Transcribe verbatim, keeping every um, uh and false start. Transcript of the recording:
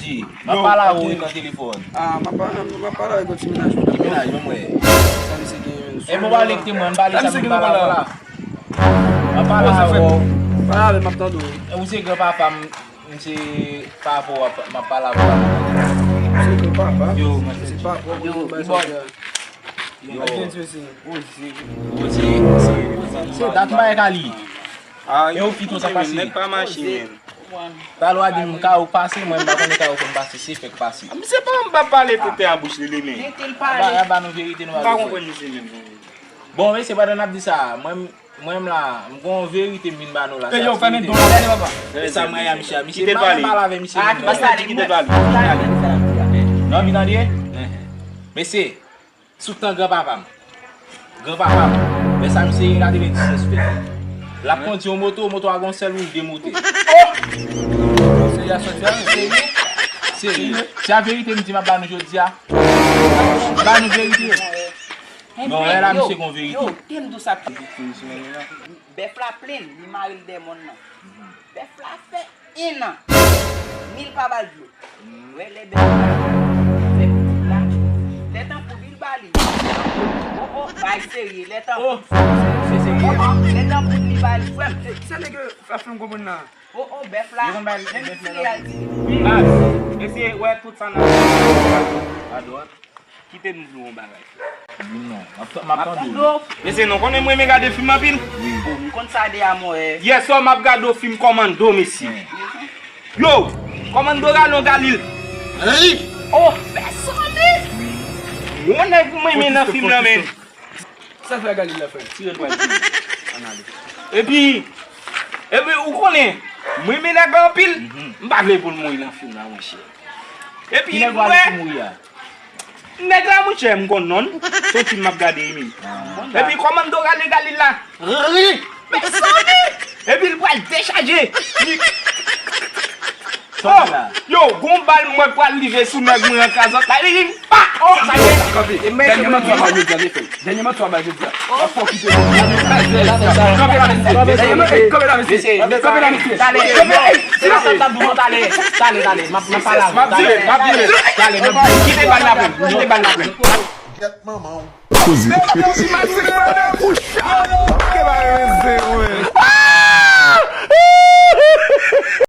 M ap pale avè w nan telefòn. Ah, m ap pale, m ap pale avèk yon ti menaj mwen. Ki menaj mwen? Sa misye gen yon. E mwen pale ki te mwen, m pale sa misye gen pale avè w la. M ap pale avè w. Pale avè m, m ap tande w. E ou se granpapa m, m se papa w, m ap pale avè w. Se granpapa? Yo, se papa w. Yo, Yo, se, se, se, se dat m pa ka li. E ou fito sa pase. Nèg pa mache menm. Talè w a di m ka ou pase, mwen m pa konnen ka ou fè m pase, se fèk pase. Misye pa m pa pale tout tè a bouch li, li men. Mete l pale. Ba, ba nou verite nou pa bezwen. M pa konprann misye menm. Bon, mesye, pandan n ap di sa, mwen, mwen m la, m gon verite m vin ba nou la. Yo, fèmen don la, pale papa. E sa mwen a misye, misye pa pale avè misye. Ah, ki pase? Kite l pale. Non, vin tande. Mesye, sou tan granpapa m. Granpapa m. Lè sa misye gen katrevenndisnèf fè. L ap kondi yon moto, moto a gon sèl woul, de motè. Oh! Serye a sòti a, serye? Serye. Se a verite m di m ap ba nou jodi a. M ba nou verite. Non, lè la misye gon verite. Yo, te m di w sa. Bèf la plen, li mare l dèyè mòn nan. Bèf la fè en an. Mil pa ba l dlo. Wè lè bèf la fè pitit la. Lè tankou mil ba li. Oh, oh, bay serye. Lè tankou. Oh, se serye. Oh, oh, lè tankou li ba li. Frè m, se kisa nèg yo ap fè m konprann la? Oh, oh, bèf la. Menm si al di. Mesye, wè tout sa nan. Adwat. Kite m di w yon bagay, frè. Di m non. M ap, m ap tande w. Mesye, nou konnen mwen renmen gade fim anpil. Wi. Bon, m konn sa de a mwen. Yè swa m ap gade yon fim Kòmando, mesye. Yo, Kòmando rale yon Galil. Oh, mezanmi! Yon nèg mwen renmen nan fim nan, men. Sa fè Galil la, frè? Tire l pral tire. Ann ale. Epi, epi, ou konnen, mwen renmen nèg la anpil. M pa vle pou l mouri nan fim nan, monchè. Epi, mwen, nèg la, monchè, m konn non l. Se yon fim m ap gade, wi, men. Epi, Kòmando rale Galil la. Ri! Mezanmi! Epi, l pral dechaje. Li Oh, yo, gon bal mwen pral rive sou nèg mwen an kazant la. Li vin pa. Oh, sa ye. Kanpe. Dènyèman twa bal jodi a, Zefèl. Dènyèman twa bal jodi a. W ap fè w kite. Kanpe la, mesye. Dènyèman, kanpe la, mesye. Kanpe la, mesye. Talè. Kanpe, ey, silans. Talè, talè, talè. M ap, m ap pale avè w. M ap vire, m ap vire. Talè, m ap kite bal la pran. Kite bal la pran. Gèt manman w. Koze.